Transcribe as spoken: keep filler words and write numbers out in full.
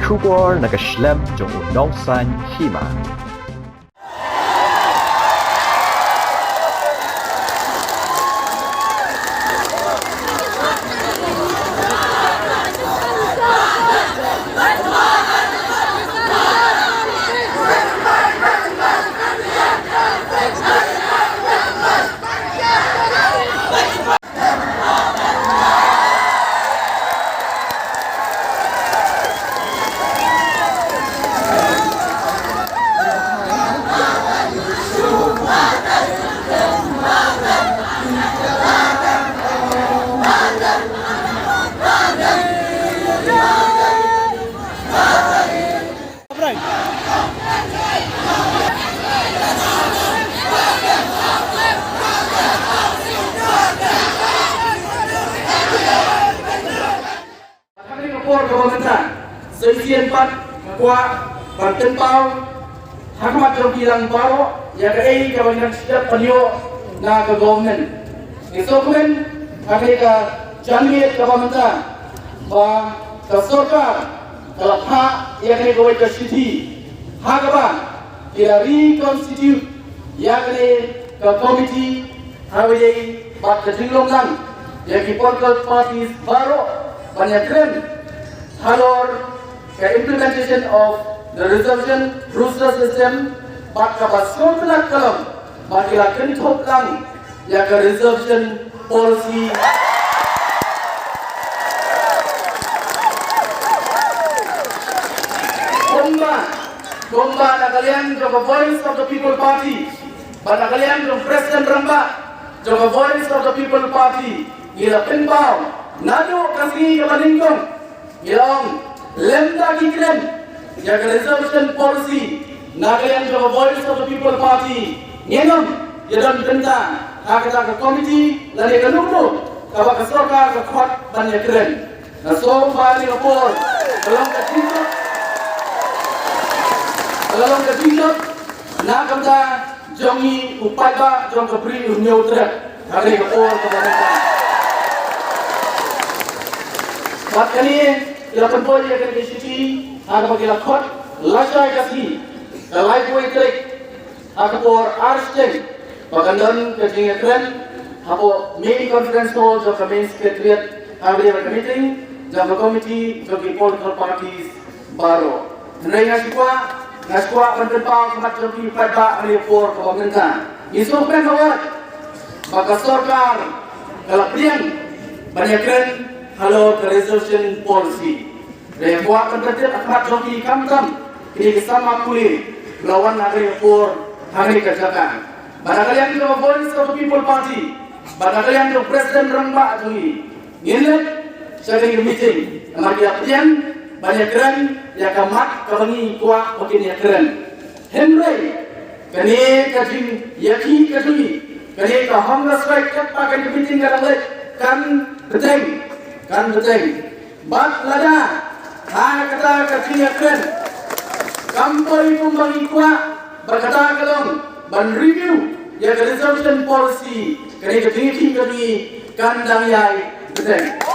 Khubor na ka shlem jong u nongsan hima. Ha kane ka por kaba mynta, sa shisien pat nga kwah ban pynpaw ha khmat jong phi lang baroh ïa kaei kaba ngi dang shu dep ban ïoh na ka government. Ngi sngewkmen ha kane ka janmiet kaba mynta ba ka sorkar ka la phah ïa kane kawei ka shithi ha kaba ki la reconstitute ïa kane ka committee ha kaba ïadei bad ka jinglong lang ïa ki political parties baroh ban ïakren halor ka implementation of the reservation roster system bad kaba sngewtynnat ka long ba ki la kynthup lang ïa ka reservation policy. Kumba, kumba na ka liang jong ka Voice of the People Party bad na ka liang jong President Rangbah jong ka Voice of the People Party ngi la pynpaw naduh ka sngi kaba nyngkong. Ngi la ong, lymda ki kren ïa ka reservation policy na ka liang jong ka Voice of the People Party, ngin ym ïadon bynta ha kata ka committee lane kano kano kaba ka sorkar ka khot ban ïakren. Nga sngew ba ha kane ka por ka long ka jingjop, ka long ka jingjop na ka bynta jong ngi u paidbah jong ka Bri u Hynñiewtrep ha kane ka por kaba mynta. Bad kane ki la pynpoi ïa kane ka shithi ha kaba ki la khot lashai ka sngi ka laiphew tarik ha ka por ar shiteng ba kan don ka jingïakren hapoh main conference hall jong ka main secretariat ha kaba ïa ka meeting jong ka committee jong ki political parties baroh. Hynrei nga sngewkwah, nga sngewkwah ban pynpaw ha khmat jong phi paidbah ha kane ka por kaba mynta. Ngi sngewkmen hawat ba ka sorkar ka la pdiang ban ïakren halor ka reservation policy. Hynrei nga kwah ban pyntip ha khmat jong phi khamtam kine ki samla pule ba la wan ha kane ka por ha kane ka jaka. Bad na ka liang jong ka Voice of the People Party bad na ka liang jong President Rangbah jong ngi, ngin leit sha kane ka meeting namar ki la pdiang ban ïakren ïa ka mat kaba ngi kwah ba kin ïakren. Hynrei kane ka jingïakhih ka jong ngi, kane ka hunger strike katba kane ka meeting ka dang leit kan bteng, kan bteng. Bad lada ha kata ka jingïakren kam poi kumba ngi kwah, bad kata ka long ban review ïa ka reservation policy, kane ka jingïakhih ka jong ngi kan dang ïai bteng.